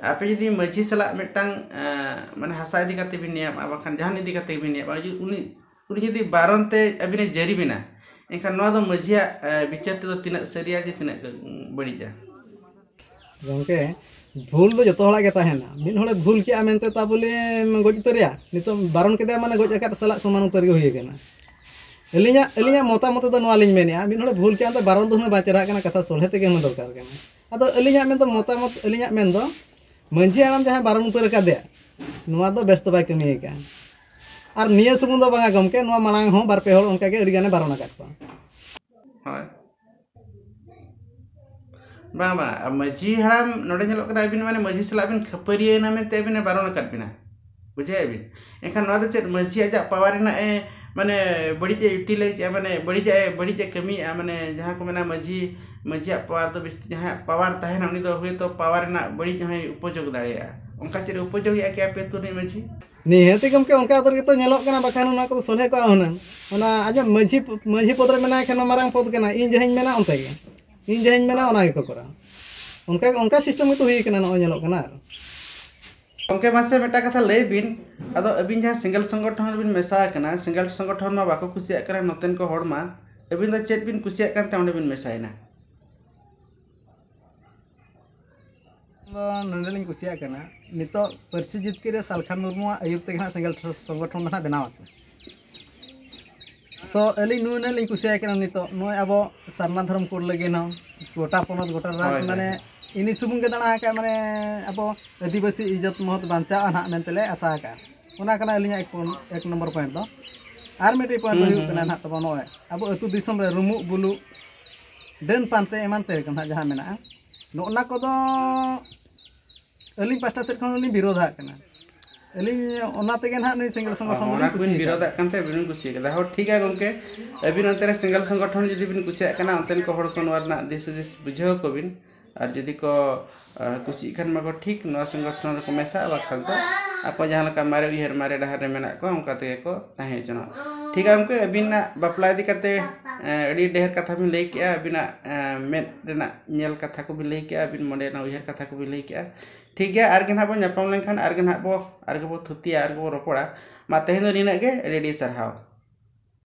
ᱟᱯᱮ ᱡᱩᱫᱤ ᱢᱟᱹᱡᱷᱤ ᱥᱟᱞᱟᱜ ᱢᱤᱫᱴᱟᱝ, ᱮᱸ, ᱢᱟᱱᱮ ᱦᱟᱥᱟ ᱤᱫᱤ ᱠᱟᱛᱮ ᱵᱤᱱ ᱱᱮᱭᱟᱢᱚᱜᱼᱟ, ᱵᱟᱠᱷᱟᱱ ᱡᱟᱦᱟᱱ ᱤᱫᱤ ᱠᱟᱛᱮ ᱵᱤᱱ ᱱᱮᱭᱟᱢᱚᱜᱼᱟ, ᱡᱩᱫᱤ ᱩᱱᱤ, ᱩᱱᱤ ᱡᱩᱫᱤ ᱵᱟᱨᱚᱱ ᱛᱮ ᱟᱹᱵᱤᱱᱮ ᱡᱟᱹᱨᱤ ᱵᱤᱱᱟ, ᱮᱱᱠᱷᱟᱱ ᱱᱚᱣᱟ ᱫᱚ ᱢᱟᱹᱡᱷᱤᱭᱟᱜ, ᱮᱸ, ᱵᱤᱪᱟᱹᱨ ᱛᱮᱫᱚ ᱛᱤᱱᱟᱹᱜ ᱥᱟᱹᱨᱤᱭᱟ ᱡᱮ ᱛᱤᱱᱟᱹᱜ ᱵᱟᱹᱲᱤᱡᱼᱟ? ᱜᱚᱢᱠᱮ, ᱵᱷᱩᱞ ᱫᱚ ᱡᱚᱛᱚ ᱦᱚᱲᱟᱜ ᱜᱮ ᱛᱟᱦᱮᱱᱟ᱾ ᱢᱤᱫ ᱦᱚᱲᱮ ᱵᱷᱩᱞ ᱠᱮᱜᱼᱟ ᱢᱮᱱᱛᱮ ᱛᱟ ᱵᱚᱞᱮᱢ ᱜᱚᱡ ᱩᱛᱟᱹᱨᱮᱭᱟ? ᱱᱤᱛᱚᱜ ᱵᱟᱨᱚᱱ ᱠᱮᱫᱮᱭᱟ ᱢᱟᱱᱮ ᱜᱚᱡ ᱟᱠᱟᱫ ᱥᱟᱞᱟᱜ ᱥᱚᱢᱟᱱ ᱩᱛᱟᱹᱨ ᱜᱮ ᱦᱩᱭ ᱟᱠᱟᱱᱟ᱾ ᱟᱹᱞᱤᱧᱟᱜ, ᱟᱹᱞᱤᱧᱟᱜ ᱢᱚᱛᱟᱢᱚᱛ ᱫᱚ ᱱᱚᱣᱟ ᱞᱤᱧ ᱢᱮᱱᱮᱫᱼᱟ, ᱢᱤᱫ ᱦᱚᱲᱮ ᱵᱷᱩᱞ ᱠᱮᱜᱼᱟ ᱢᱮᱱᱛᱮ ᱵᱟᱨᱚᱱ ᱫᱚ ᱦᱩᱱᱟᱹᱝ ᱵᱟᱝ ᱪᱮᱦᱨᱟᱜ ᱠᱟᱱᱟ, ᱠᱟᱛᱷᱟ ᱥᱚᱞᱦᱮ ᱛᱮᱜᱮ ᱦᱩᱱᱟᱹᱝ ᱫᱚᱨᱠᱟᱨ ᱠᱟᱱᱟ᱾ ᱟᱫᱚ ᱟᱹᱞᱤᱧᱟᱜ ᱢᱮᱱᱫᱚ, ᱢᱚᱛᱟᱢᱚᱛ ᱟᱹᱞᱤᱧᱟᱜ ᱢᱮᱱᱫᱚ, ᱢᱟᱹᱡᱷᱤ ᱦᱟᱲᱟᱢ ᱡᱟᱦᱟᱸᱭ ᱵᱟᱨᱚᱱ ᱩᱛᱟᱹᱨ ᱟᱠᱟᱫᱮᱭᱟ, ᱱᱚᱣᱟ ᱫᱚ ᱵᱮᱥ ᱫᱚ ᱵᱟᱭ ᱠᱟᱹᱢᱤ ᱟᱠᱟᱫᱼᱟ᱾ ᱟᱨ ᱱᱤᱭᱟᱹ ᱥᱩᱢᱩᱝ ᱫᱚ ᱵᱟᱝᱟ ᱜᱚᱢᱠᱮ, ᱱᱚᱣᱟ ᱢᱟᱲᱟᱝ ᱦᱚᱸ ᱵᱟᱨ ᱯᱮ ᱦᱚᱲ ᱚᱱᱠᱟᱜᱮ ᱟᱹᱰᱤ ᱜᱟᱱᱮ ᱵᱟᱨᱚᱱ ᱟᱠᱟᱫ ᱠᱚᱣᱟ᱾ ᱦᱳᱭ᱾ ᱵᱟᱝ, ᱵᱟᱝ, ᱟᱨ ᱢᱟᱹᱡᱷᱤ ᱦᱟᱲᱟᱢ ᱱᱚᱰᱮ ᱧᱮᱞᱚᱜ ᱠᱟᱱᱟ, ᱟᱹᱵᱤᱱ ᱢᱟᱱᱮ ᱢᱟᱹᱡᱷᱤ ᱥᱟᱞᱟᱜ ᱵᱤᱱ ᱠᱷᱟᱹᱯᱟᱹᱨᱤᱭᱟᱹᱭᱮᱱᱟ ᱢᱮᱱᱛᱮ ᱟᱹᱵᱤᱱᱮ ᱵᱟᱨᱚᱱ ᱟᱠᱟᱫ ᱵᱤᱱᱟ, ᱵᱩᱡᱷᱟᱹᱣᱮᱫ ᱵᱤᱱ? ᱮᱱᱠᱷᱟᱱ ᱱᱚᱣᱟ ᱫᱚ ᱪᱮᱫ ᱢᱟᱹᱡᱷᱤ ᱟᱡᱟᱜ power ᱨᱮᱱᱟᱜ ᱮ, ᱢᱟᱱᱮ ᱵᱟᱹᱲᱤᱡ ᱮ utilizeᱮᱫᱼᱟ, ᱢᱟᱱᱮ ᱵᱟᱹᱲᱤᱡᱟᱜ ᱮ, ᱵᱟᱹᱲᱤᱡ ᱮ ᱠᱟᱹᱢᱤᱭᱮᱫᱼᱟ? ᱢᱟᱱᱮ ᱡᱟᱦᱟᱸ ᱠᱚ ᱢᱮᱱᱟ ᱢᱟᱹᱡᱷᱤ, ᱢᱟᱹᱡᱷᱤᱭᱟᱜ power ᱫᱚ ᱵᱤᱥᱛᱤ, ᱡᱟᱦᱟᱸᱭᱟᱜ power ᱛᱟᱦᱮᱱᱟ ᱩᱱᱤ ᱫᱚ ᱦᱳᱭᱛᱳ power ᱨᱮᱱᱟᱜ ᱵᱟᱹᱲᱤᱡ ᱦᱚᱸᱭ ᱩᱯᱚᱡᱳᱜᱽ ᱫᱟᱲᱮᱭᱟᱜᱼᱟ᱾ ᱚᱱᱠᱟ ᱪᱮᱫ ᱮ ᱩᱯᱚᱡᱳᱜᱮᱫᱼᱟ ᱠᱤ ᱟᱯᱮ ᱟᱹᱛᱩ ᱨᱤᱱᱤᱡ ᱢᱟᱹᱡᱷᱤ? ᱱᱤᱦᱟᱹᱛᱤ ᱜᱚᱢᱠᱮ, ᱚᱱᱠᱟ ᱩᱛᱟᱹᱨ ᱜᱮᱛᱚ ᱧᱮᱞᱚᱜ ᱠᱟᱱᱟ, ᱵᱟᱠᱷᱟᱱ ᱚᱱᱟ ᱠᱚᱫᱚ ᱥᱚᱞᱦᱮ ᱠᱚᱜᱼᱟ ᱦᱩᱱᱟᱹᱝ᱾ ᱚᱱᱟ ᱟᱸᱡᱚᱢ, ᱢᱟᱹᱡᱷᱤ, ᱢᱟᱹᱡᱷᱤ ᱯᱚᱫᱽ ᱨᱮ ᱢᱮᱱᱟᱭ ᱠᱷᱟᱱ ᱢᱟ ᱢᱟᱨᱟᱝ ᱯᱚᱫᱽ ᱠᱟᱱᱟ, ᱤᱧ ᱡᱟᱦᱟᱸᱧ ᱢᱮᱱᱟ ᱚᱱᱛᱮ ᱜᱮ, ᱤᱧ ᱡᱟᱦᱟᱸᱧ ᱢᱮᱱᱟ ᱚᱱᱟ ᱜᱮᱠᱚ ᱠᱚᱨᱟᱣᱟ᱾ ᱚᱱᱠᱟ, ᱚᱱᱠᱟ system ᱜᱮᱛᱚ ᱦᱩᱭ ᱠᱟᱱᱟ, ᱱᱚᱜᱼᱚᱭ ᱧᱮᱞᱚᱜ ᱠᱟᱱᱟ᱾ ᱟᱨ ᱜᱚᱢᱠᱮ, ᱢᱟᱥᱮ ᱢᱤᱫᱴᱟᱝ ᱠᱟᱛᱷᱟ ᱞᱟᱹᱭ ᱵᱤᱱ, ᱟᱫᱚ ᱟᱹᱵᱤᱱ ᱡᱟᱦᱟᱸ ᱥᱮᱸᱜᱮᱞ ᱥᱚᱝᱜᱚᱴᱷᱚᱱ ᱨᱮᱵᱤᱱ ᱢᱮᱥᱟ ᱟᱠᱟᱱᱟ, ᱥᱮᱸᱜᱮᱞ ᱥᱚᱝᱜᱚᱴᱷᱚᱱ ᱢᱟ ᱵᱟᱠᱚ ᱠᱩᱥᱤᱭᱟᱜ ᱠᱟᱱᱟ ᱱᱚᱛᱮᱱ ᱠᱚ ᱦᱚᱲ ᱢᱟ, ᱟᱹᱵᱤᱱ ᱫᱚ ᱪᱮᱫ ᱵᱤᱱ ᱠᱩᱥᱤᱭᱟᱜ ᱠᱟᱱᱛᱮ ᱚᱸᱰᱮ ᱵᱤᱱ ᱢᱮᱥᱟᱭᱮᱱᱟ? ᱫᱚ ᱱᱚᱰᱮᱞᱤᱧ ᱠᱩᱥᱤᱭᱟᱜ ᱠᱟᱱᱟ, ᱱᱤᱛᱚᱜ ᱯᱟᱹᱨᱥᱤ ᱡᱤᱛᱠᱟᱹᱨᱤᱭᱟᱹ ᱥᱟᱞᱠᱷᱟᱱ ᱢᱩᱨᱢᱩᱣᱟᱜ ᱟᱹᱭᱩᱨ ᱛᱮᱜᱮ ᱦᱟᱸᱜ ᱥᱮᱸᱜᱮᱞ ᱥᱚᱝᱜᱚᱴᱷᱚᱱ ᱫᱚ ᱦᱟᱸᱜ ᱵᱮᱱᱟᱣ ᱟᱠᱟᱱᱟ᱾ ᱛᱚ ᱟᱹᱞᱤᱧ ᱱᱩᱭ ᱱᱟᱹᱜ ᱞᱤᱧ ᱠᱩᱥᱤᱭᱟᱭ ᱠᱟᱱᱟ, ᱱᱤᱛᱚᱜ ᱱᱚᱜᱼᱚᱭ ᱟᱵᱚ ᱥᱟᱨᱱᱟ ᱫᱷᱚᱨᱚᱢ ᱠᱳᱰ ᱞᱟᱹᱜᱤᱫ ᱦᱚᱸ ᱜᱚᱴᱟ ᱯᱚᱱᱚᱛ ᱜᱚᱴᱟ ᱨᱟᱡᱽ, ᱦᱳᱭ, ᱦᱳᱭ, ᱢᱟᱱᱮ ᱦᱳᱭ᱾ ᱤᱱᱤ ᱥᱩᱢᱩᱝ ᱜᱮ ᱫᱟᱬᱟ ᱟᱠᱟᱫ, ᱢᱟᱱᱮ ᱟᱵᱚ ᱟᱹᱫᱤᱵᱟᱹᱥᱤ ᱤᱡᱽᱡᱚᱛ ᱢᱚᱦᱚᱛ ᱵᱟᱧᱪᱟᱜᱼᱟ ᱱᱟᱦᱟᱜ ᱢᱮᱱᱛᱮ ᱞᱮ ᱟᱥᱟ ᱟᱠᱟᱫᱼᱟ᱾ ᱚᱱᱟ ᱠᱟᱱᱟ ᱟᱹᱞᱤᱧᱟᱜ ᱮᱠ ᱯᱚᱱ-, ᱮᱠ ᱱᱚᱢᱵᱚᱨ ᱯᱚᱭᱮᱱᱴ ᱫᱚ᱾ ᱟᱨ ᱢᱤᱫᱴᱤᱡ ᱯᱚᱭᱮᱱᱴ ᱫᱚ ᱦᱩᱸ, ᱦᱩᱭᱩᱜ ᱦᱩᱸ, ᱠᱟᱱᱟ ᱦᱩᱸ᱾ ᱱᱟᱦᱟᱜ ᱛᱟᱵᱚ ᱱᱚᱜᱼᱚᱭ ᱟᱵᱚ ᱟᱹᱛᱩ ᱫᱤᱥᱚᱢ ᱨᱮ ᱨᱩᱢᱩᱜ ᱵᱩᱞᱩᱜ, ᱰᱟᱹᱱ ᱯᱟᱱᱛᱮ ᱮᱢᱟᱱ ᱛᱮ ᱱᱟᱦᱟᱜ ᱡᱟᱦᱟᱸ ᱢᱮᱱᱟᱜᱼᱟ, ᱱᱚᱜᱼᱚ ᱱᱟ ᱠᱚᱫᱚ ᱟᱹᱞᱤᱧ ᱯᱟᱥᱴᱟ ᱥᱮᱫ ᱠᱷᱚᱱ ᱞᱤᱧ ᱵᱤᱨᱳᱫᱷᱟᱜ ᱠᱟᱱᱟ᱾ ᱟᱹᱞᱤᱧ ᱚᱱᱟ ᱛᱮᱜᱮ ᱱᱟᱦᱟᱜ ᱱᱩᱭ ᱥᱮᱸᱜᱮᱞ ᱥᱚᱝᱜᱚᱴᱷᱚᱱ ᱚᱱᱟ ᱫᱚᱞᱤᱧ ᱠᱚᱵᱤᱱ ᱠᱩᱥᱤᱭᱟᱠᱟᱫ᱾ ᱵᱤᱨᱳᱫᱷᱟᱜ ᱠᱟᱱ ᱛᱮ ᱟᱹᱵᱤᱱ ᱵᱤᱱ ᱠᱩᱥᱤᱭᱟᱠᱟᱫᱟ᱾ ᱦᱚᱸ, ᱴᱷᱤᱠ ᱜᱮᱭᱟ ᱜᱚᱢᱠᱮ, ᱟᱹᱵᱤᱱ ᱚᱱᱛᱮ ᱨᱮ ᱥᱮᱸᱜᱮᱞ ᱥᱚᱝᱜᱚᱴᱷᱚᱱ ᱡᱩᱫᱤ ᱵᱤᱱ ᱠᱩᱥᱤᱭᱟᱜ ᱠᱟᱱᱟ, ᱚᱱᱛᱮᱱ ᱠᱚ ᱦᱚᱲ ᱠᱚ ᱱᱚᱣᱟ ᱨᱮᱱᱟᱜ ᱫᱤᱥ ᱦᱩᱫᱤᱥ ᱵᱩᱡᱷᱟᱹᱣ ᱟᱠᱚ ᱵᱤᱱ᱾ ᱟᱨ ᱡᱩᱫᱤ ᱠᱚ ᱟᱸ, ᱠᱩᱥᱤᱜ ᱠᱷᱟᱱ ᱢᱟᱠᱚ ᱴᱷᱤᱠ, ᱱᱚᱣᱟ ᱥᱚᱝᱜᱚᱴᱷᱚᱱ ᱨᱮᱠᱚ ᱢᱮᱥᱟᱜᱼᱟ, ᱵᱟᱠᱷᱟᱱ ᱫᱚ ᱟᱠᱚ ᱡᱟᱦᱟᱸ ᱞᱮᱠᱟ ᱢᱟᱨᱮ ᱩᱭᱦᱟᱹᱨ, ᱢᱟᱨᱮ ᱰᱟᱦᱟᱨ ᱨᱮ ᱢᱮᱱᱟᱜ ᱠᱚᱣᱟ, ᱚᱱᱠᱟ ᱛᱮᱜᱮ ᱠᱚ ᱛᱟᱦᱮᱸ ᱦᱚᱪᱚᱱᱚᱜ᱾ ᱴᱷᱤᱠ ᱜᱮᱭᱟ ᱜᱚᱢᱠᱮ, ᱟᱹᱵᱤᱱᱟᱜ ᱵᱟᱯᱞᱟ ᱤᱫᱤ ᱠᱟᱛᱮ, ᱮᱸ, ᱟᱹᱰᱤ ᱰᱷᱮᱨ ᱠᱟᱛᱷᱟ ᱵᱤᱱ ᱞᱟᱹᱭ ᱠᱮᱜᱼᱟ, ᱟᱹᱵᱤᱱᱟᱜ, ᱮᱸ, ᱢᱮᱫ ᱨᱮᱱᱟᱜ ᱧᱮᱞ ᱠᱟᱛᱷᱟ ᱠᱚᱵᱤᱱ ᱞᱟᱹᱭ ᱠᱮᱜᱼᱟ, ᱟᱹᱵᱤᱱ ᱢᱚᱱᱮ ᱨᱮᱱᱟᱜ ᱩᱭᱦᱟᱹᱨ ᱠᱟᱛᱷᱟ ᱠᱚᱵᱤᱱ ᱞᱟᱹᱭ ᱠᱮᱜᱼᱟ᱾ ᱴᱷᱤᱠ ᱜᱮᱭᱟ, ᱟᱨ ᱜᱮ ᱱᱟᱦᱟᱜ ᱵᱚ ᱧᱟᱯᱟᱢ ᱞᱮᱱᱠᱷᱟᱱ ᱟᱨ ᱜᱮ ᱱᱟᱦᱟᱜ ᱵᱚ, ᱟᱨ ᱜᱮᱵᱚ ᱛᱷᱩᱛᱤᱭᱟ, ᱟᱨ ᱜᱮᱵᱚ ᱨᱚᱯᱚᱲᱟ᱾ ᱢᱟ ᱛᱮᱦᱮᱧ ᱫᱚ ᱱᱤᱱᱟᱹᱜ ᱜᱮ, ᱟᱹᱰᱤ ᱟᱹᱰᱤ ᱥᱟᱨᱦᱟᱣ᱾